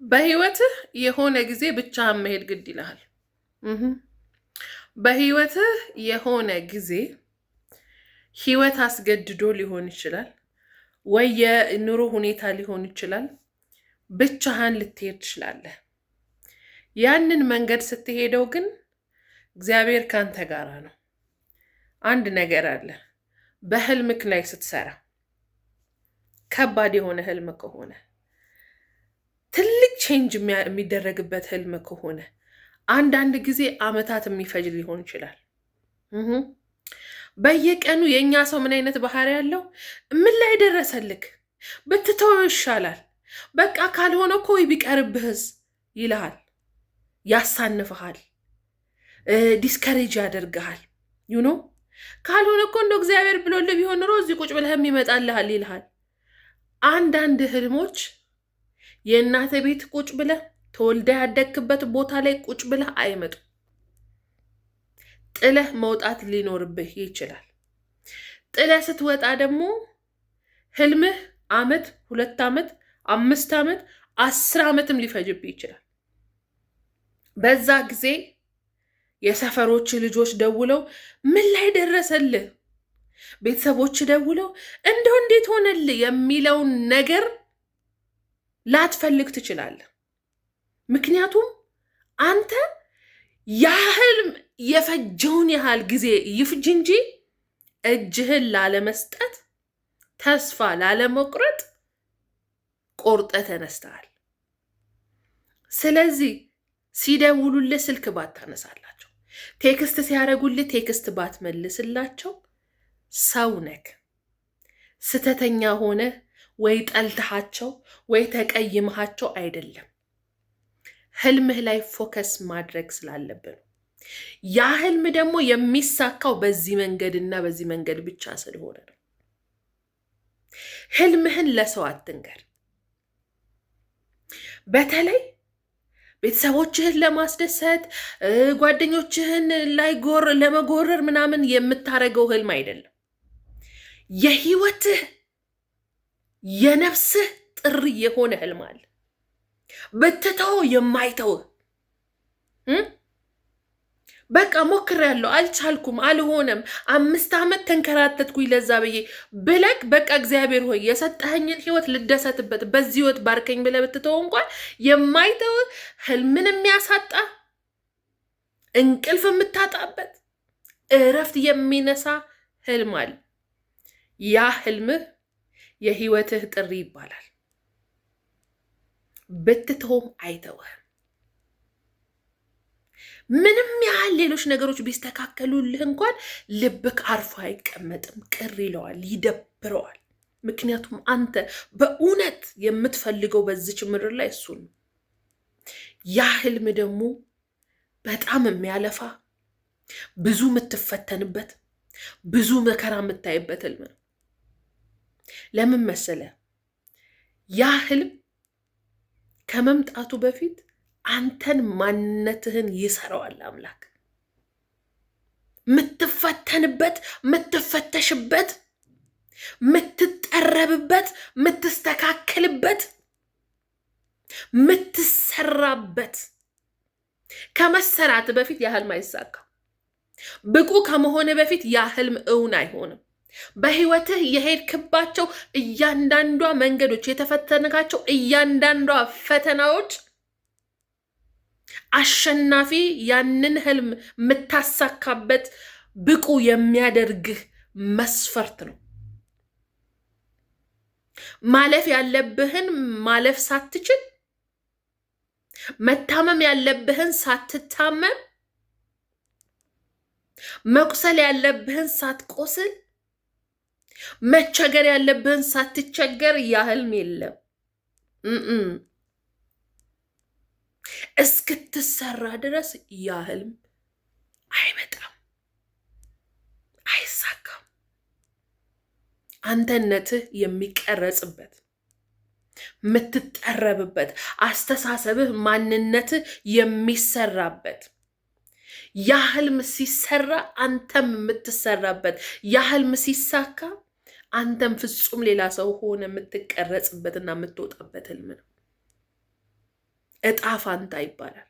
በህይወትህ የሆነ ጊዜ ብቻህን መሄድ ግድ ይልሃል። በህይወትህ የሆነ ጊዜ ህይወት አስገድዶ ሊሆን ይችላል፣ ወይ የኑሮ ሁኔታ ሊሆን ይችላል። ብቻህን ልትሄድ ትችላለህ። ያንን መንገድ ስትሄደው ግን እግዚአብሔር ካንተ ጋራ ነው። አንድ ነገር አለ። በህልምክ ላይ ስትሰራ፣ ከባድ የሆነ ህልም ከሆነ፣ ትልቅ change የሚደረግበት ህልም ከሆነ፣ አንዳንድ ጊዜ አመታት የሚፈጅ ሊሆን ይችላል። በየቀኑ የእኛ ሰው ምን አይነት ባህሪ ያለው? ምን ላይ ደረሰልክ? ብትተወው ይሻላል። በቃ ካልሆነ እኮ ቢቀርብህስ ይልሃል፣ ያሳንፍሃል፣ discourage ያደርግሃል። ካልሆነ እኮ እንደው እግዚአብሔር ብሎልህ ቢሆን ኖሮ እዚህ ቁጭ ብለህም ይመጣልሃል ይልሃል። አንዳንድ ህልሞች የእናትህ ቤት ቁጭ ብለህ፣ ተወልደህ ያደግክበት ቦታ ላይ ቁጭ ብለህ አይመጡም። ጥለህ መውጣት ሊኖርብህ ይችላል። ጥለህ ስትወጣ ደግሞ ህልምህ አመት፣ 2 ዓመት፣ 5 ዓመት፣ 10 ዓመትም ሊፈጅብህ ይችላል። በዛ ጊዜ የሰፈሮች ልጆች ደውለው ምን ላይ ደረሰልህ፣ ቤተሰቦች ደውለው እንደው እንዴት ሆነልህ የሚለውን ነገር ላትፈልግ ትችላለህ። ምክንያቱም አንተ ያ ህልም የፈጀውን ያህል ጊዜ ይፍጅ እንጂ እጅህን ላለመስጠት፣ ተስፋ ላለመቁረጥ ቆርጠህ ተነስተሃል። ስለዚህ ሲደውሉልህ ስልክ ባታነሳላቸው፣ text ሲያደርጉልህ text ባትመልስላቸው፣ ሰው ነክ ስተተኛ ሆነ ወይ ጠልተሃቸው ወይ ተቀይመሃቸው አይደለም። ህልምህ ላይ focus ማድረግ ስላለብን ነው። ያ ህልም ደግሞ የሚሳካው በዚህ መንገድና በዚህ መንገድ ብቻ ስለሆነ ነው። ህልምህን ለሰው አትንገር። በተለይ ቤተሰቦችህን ለማስደሰት፣ ጓደኞችህን ላይ ለመጎረር ምናምን የምታደርገው ህልም አይደለም። የህይወትህ የነፍስህ ጥሪ የሆነ ህልም አለ። ብትተው የማይተውህ፣ በቃ ሞክሬያለሁ፣ አልቻልኩም፣ አልሆነም፣ 5 ዓመት ተንከራተትኩኝ ለዛ ብዬ ብለክ፣ በቃ እግዚአብሔር ሆይ የሰጠኸኝን ህይወት ልደሰትበት፣ በዚህ ህይወት ባርከኝ ብለህ ብትተው እንኳን የማይተውህ፣ ህልምን የሚያሳጣ፣ እንቅልፍ የምታጣበት፣ እረፍት የሚነሳ ህልም አለ። ያ ህልምህ የህይወትህ ጥሪ ይባላል። ብትተውም አይተውህም። ምንም ያህል ሌሎች ነገሮች ቢስተካከሉልህ እንኳን ልብክ አርፎ አይቀመጥም፣ ቅር ይለዋል፣ ይደብረዋል። ምክንያቱም አንተ በእውነት የምትፈልገው በዚች ምድር ላይ እሱን ነው። ያ ህልም ደግሞ በጣም የሚያለፋ፣ ብዙ የምትፈተንበት፣ ብዙ መከራ የምታይበት ህልም ነው። ለምን መሰለ? ያ ህልም ከመምጣቱ በፊት አንተን ማንነትህን ይሰራዋል አምላክ። ምትፈተንበት፣ ምትፈተሽበት፣ ምትጠረብበት፣ ምትስተካከልበት፣ ምትሰራበት፣ ከመሰራት በፊት ያ ህልም አይሳካም። ብቁ ከመሆን በፊት ያ ህልም እውን አይሆንም። በህይወትህ የሄድክባቸው እያንዳንዷ መንገዶች፣ የተፈተንካቸው እያንዳንዷ ፈተናዎች አሸናፊ፣ ያንን ህልም የምታሳካበት ብቁ የሚያደርግህ መስፈርት ነው። ማለፍ ያለብህን ማለፍ ሳትችል፣ መታመም ያለብህን ሳትታመም፣ መቁሰል ያለብህን ሳትቆስል፣ መቸገር ያለብህን ሳትቸገር ያ ህልም የለም። እስክትሰራ ድረስ ያ ህልም አይመጣም፣ አይሳካም። አንተነትህ የሚቀረጽበት፣ የምትጠረብበት፣ አስተሳሰብህ፣ ማንነትህ የሚሰራበት፣ ያ ህልም ሲሰራ አንተም የምትሰራበት፣ ያ ህልም ሲሳካ አንተም ፍጹም ሌላ ሰው ሆነ የምትቀረጽበትና የምትወጣበት ህልም ነው። እጣ ፋንታ ይባላል።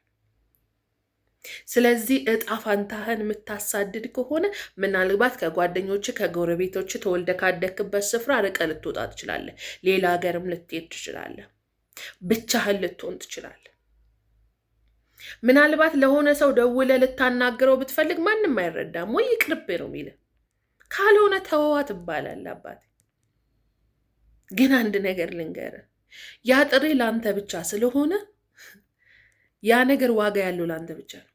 ስለዚህ እጣ ፋንታህን የምታሳድድ ከሆነ ምናልባት ከጓደኞች፣ ከጎረቤቶች፣ ተወልደ ካደግክበት ስፍራ ርቀህ ልትወጣ ትችላለህ። ሌላ ሀገርም ልትሄድ ትችላለህ። ብቻህን ልትሆን ትችላለህ። ምናልባት ለሆነ ሰው ደውለህ ልታናግረው ብትፈልግ ማንም አይረዳም፣ ወይ ይቅርብህ ነው የሚልህ። ካልሆነ ተወዋ ትባላለህ። አባቴ ግን አንድ ነገር ልንገርህ፣ ያ ጥሪ ለአንተ ብቻ ስለሆነ ያ ነገር ዋጋ ያለው ለአንተ ብቻ ነው።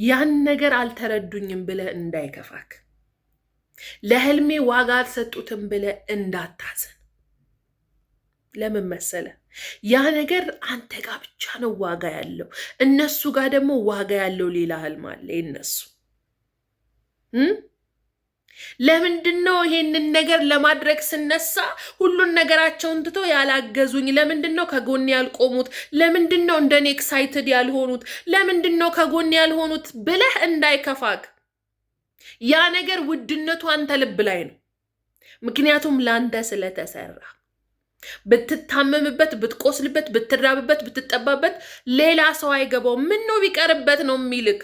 ያን ነገር አልተረዱኝም ብለህ እንዳይከፋክ፣ ለህልሜ ዋጋ አልሰጡትም ብለህ እንዳታዝን። ለምን መሰለ? ያ ነገር አንተ ጋር ብቻ ነው ዋጋ ያለው። እነሱ ጋር ደግሞ ዋጋ ያለው ሌላ ህልም አለ የእነሱ። ለምንድን ነው ይሄንን ነገር ለማድረግ ስነሳ ሁሉን ነገራቸውን ትቶ ያላገዙኝ? ለምንድን ነው ከጎን ያልቆሙት? ለምንድን ነው እንደኔ excited ያልሆኑት? ለምንድን ነው ከጎን ያልሆኑት ብለህ እንዳይከፋክ። ያ ነገር ውድነቱ አንተ ልብ ላይ ነው። ምክንያቱም ለአንተ ስለተሰራ ብትታመምበት፣ ብትቆስልበት፣ ብትራብበት፣ ብትጠባበት ሌላ ሰው አይገባው። ምን ነው ቢቀርበት ነው የሚልክ።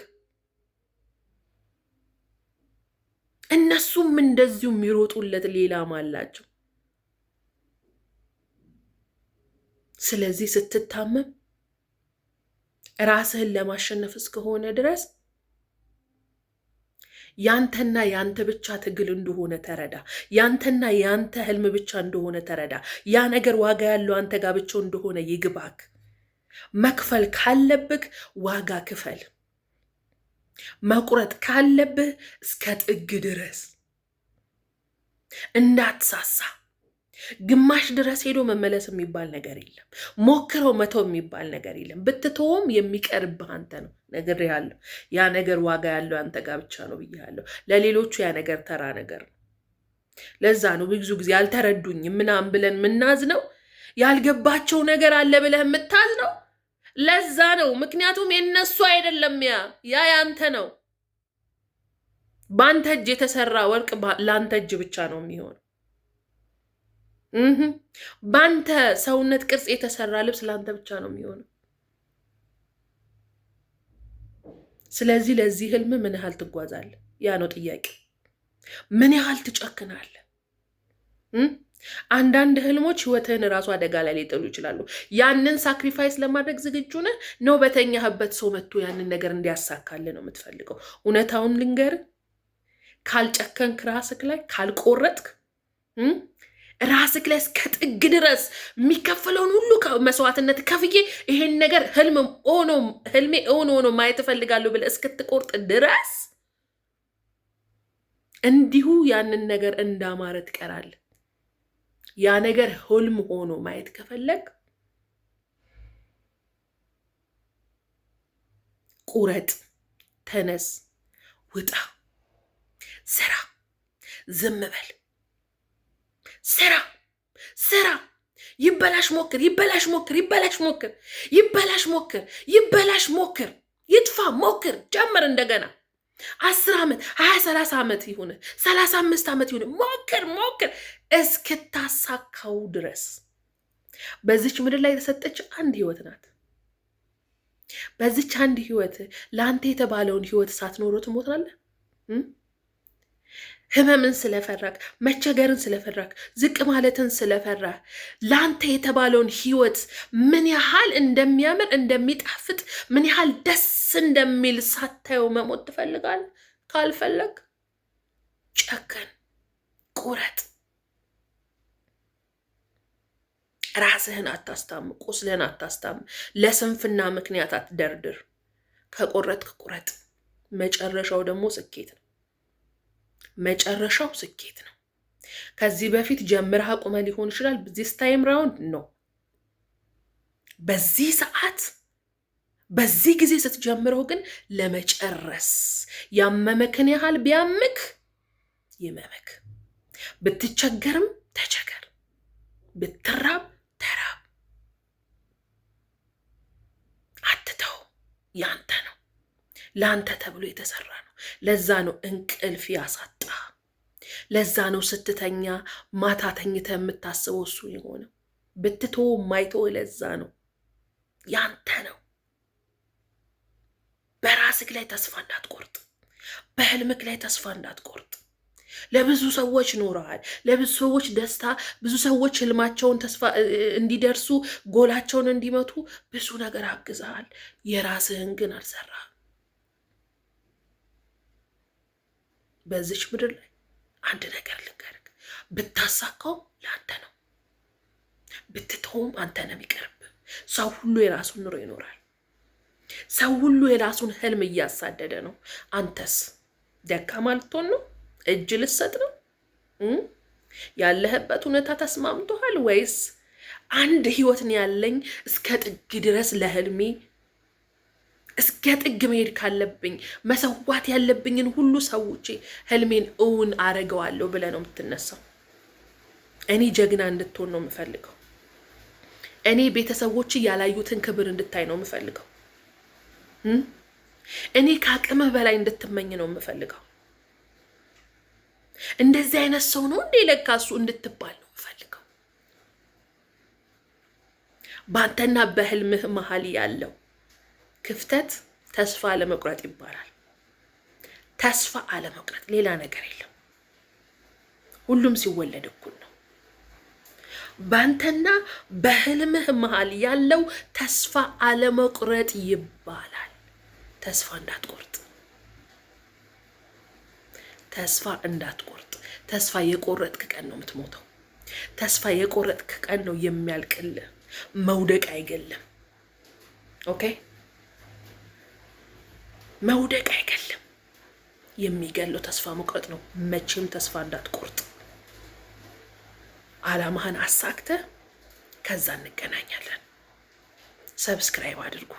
እነሱም እንደዚሁ የሚሮጡለት ሌላም አላቸው። ስለዚህ ስትታመም ራስህን ለማሸነፍ እስከሆነ ድረስ ያንተና ያንተ ብቻ ትግል እንደሆነ ተረዳ። ያንተና ያንተ ህልም ብቻ እንደሆነ ተረዳ። ያ ነገር ዋጋ ያለው አንተ ጋር ብቻ እንደሆነ ይግባክ። መክፈል ካለብህ ዋጋ ክፈል። መቁረጥ ካለብህ እስከ ጥግ ድረስ እንዳትሳሳ። ግማሽ ድረስ ሄዶ መመለስ የሚባል ነገር የለም። ሞክረው መተው የሚባል ነገር የለም። ብትተውም የሚቀርብህ አንተ ነው። ነግሬሃለሁ። ያ ነገር ዋጋ ያለው አንተ ጋር ብቻ ነው ብያለሁ። ለሌሎቹ ያ ነገር ተራ ነገር ነው። ለዛ ነው ብዙ ጊዜ አልተረዱኝም ምናምን ብለን የምናዝነው። ያልገባቸው ነገር አለ ብለህ የምታዝነው ለዛ ነው። ምክንያቱም የነሱ አይደለም፣ ያ ያ ያንተ ነው። በአንተ እጅ የተሰራ ወርቅ ለአንተ እጅ ብቻ ነው የሚሆነው። በአንተ ሰውነት ቅርጽ የተሰራ ልብስ ለአንተ ብቻ ነው የሚሆነው። ስለዚህ ለዚህ ህልም ምን ያህል ትጓዛለህ? ያ ነው ጥያቄ። ምን ያህል ትጨክናለህ? አንዳንድ ህልሞች ህይወትህን እራሱ አደጋ ላይ ሊጥሉ ይችላሉ። ያንን sacrifice ለማድረግ ዝግጁ ነህ ነው? በተኛህበት ሰው መጥቶ ያንን ነገር እንዲያሳካልህ ነው የምትፈልገው? እውነታውን ልንገርህ፣ ካልጨከንክ፣ ራስክ ላይ ካልቆረጥክ፣ ራስክ ላይ እስከ ጥግ ድረስ የሚከፈለውን ሁሉ መስዋዕትነት ከፍዬ ይሄን ነገር ህልም ሆኖ ህልሜ እውን ሆኖ ማየት እፈልጋለሁ ብለህ እስክትቆርጥ ድረስ እንዲሁ ያንን ነገር እንዳማረ ትቀራለህ። ያ ነገር ህልም ሆኖ ማየት ከፈለግ ቁረጥ፣ ተነስ፣ ውጣ፣ ስራ፣ ዝም በል፣ ስራ፣ ስራ። ይበላሽ ሞክር፣ ይበላሽ ሞክር፣ ይበላሽ ሞክር፣ ይበላሽ ሞክር፣ ይበላሽ ሞክር፣ ይጥፋ ሞክር፣ ጀምር እንደገና። 10 ዓመት፣ 20፣ 30 ዓመት ይሁን፣ 35 ዓመት ይሁን፣ ሞክር ሞክር እስክታሳካው ድረስ። በዚች ምድር ላይ የተሰጠች አንድ ህይወት ናት። በዚች አንድ ህይወት ለአንተ የተባለውን ህይወት ሳትኖረው ትሞታለህ። ህመምን ስለፈራክ፣ መቸገርን ስለፈራክ፣ ዝቅ ማለትን ስለፈራህ ለአንተ የተባለውን ህይወት ምን ያህል እንደሚያምር፣ እንደሚጣፍጥ፣ ምን ያህል ደስ እንደሚል ሳታየው መሞት ትፈልጋለህ? ካልፈለግ ጨከን፣ ቁረጥ። ራስህን አታስታም፣ ቁስልህን አታስታም፣ ለስንፍና ምክንያት አትደርድር። ከቆረጥክ ቁረጥ። መጨረሻው ደግሞ ስኬት ነው። መጨረሻው ስኬት ነው። ከዚህ በፊት ጀምረህ አቁመህ ሊሆን ይችላል። This time round ነው። በዚህ ሰዓት በዚህ ጊዜ ስትጀምረው ግን ለመጨረስ ያመመክን ያህል ቢያምክ ይመመክ። ብትቸገርም ተቸገር፣ ብትራብ ተራብ። አትተው፣ ያንተ ነው። ለአንተ ተብሎ የተሰራ ነው። ለዛ ነው እንቅልፍ ያሳጣ። ለዛ ነው ስትተኛ ማታ ተኝተህ የምታስበው እሱ የሆነው። ብትተው የማይተው ለዛ ነው። ያንተ ነው። በራስህ ላይ ተስፋ እንዳትቆርጥ፣ በህልምክ ላይ ተስፋ እንዳትቆርጥ። ለብዙ ሰዎች ኖረሃል። ለብዙ ሰዎች ደስታ፣ ብዙ ሰዎች ህልማቸውን ተስፋ እንዲደርሱ፣ ጎላቸውን እንዲመቱ ብዙ ነገር አግዘሃል። የራስህን ግን አልሰራህም። በዚች ምድር ላይ አንድ ነገር ልንገርህ፣ ብታሳካው ለአንተ ነው፣ ብትተውም አንተ ነው የሚቀርብህ። ሰው ሁሉ የራሱን ኑሮ ይኖራል። ሰው ሁሉ የራሱን ህልም እያሳደደ ነው። አንተስ ደካማ ልትሆን ነው? እጅ ልሰጥ ነው? ያለህበት ሁኔታ ተስማምቶሃል ወይስ አንድ ህይወትን ያለኝ እስከ ጥግ ድረስ ለህልሜ እስከ ጥግ መሄድ ካለብኝ መሰዋት ያለብኝን ሁሉ ሰውቼ ህልሜን እውን አረገዋለሁ ብለህ ነው የምትነሳው? እኔ ጀግና እንድትሆን ነው የምፈልገው። እኔ ቤተሰቦች ያላዩትን ክብር እንድታይ ነው የምፈልገው። እኔ ከአቅምህ በላይ እንድትመኝ ነው የምፈልገው። እንደዚህ አይነት ሰው ነው እንዴ ለካ እሱ እንድትባል ነው የምፈልገው። በአንተና በህልምህ መሀል ያለው ክፍተት ተስፋ አለመቁረጥ ይባላል። ተስፋ አለመቁረጥ፣ ሌላ ነገር የለም። ሁሉም ሲወለድ እኩል ነው። በአንተና በህልምህ መሀል ያለው ተስፋ አለመቁረጥ ይባላል። ተስፋ እንዳትቆርጥ፣ ተስፋ እንዳትቆርጥ። ተስፋ የቆረጥክ ቀን ነው የምትሞተው። ተስፋ የቆረጥክ ቀን ነው የሚያልቅልህ። መውደቅ አይገልም። Okay፣ መውደቅ አይገልም። የሚገለው ተስፋ መቁረጥ ነው። መቼም ተስፋ እንዳትቆርጥ። አላማህን አሳክተህ ከዛ እንገናኛለን። Subscribe አድርጉ።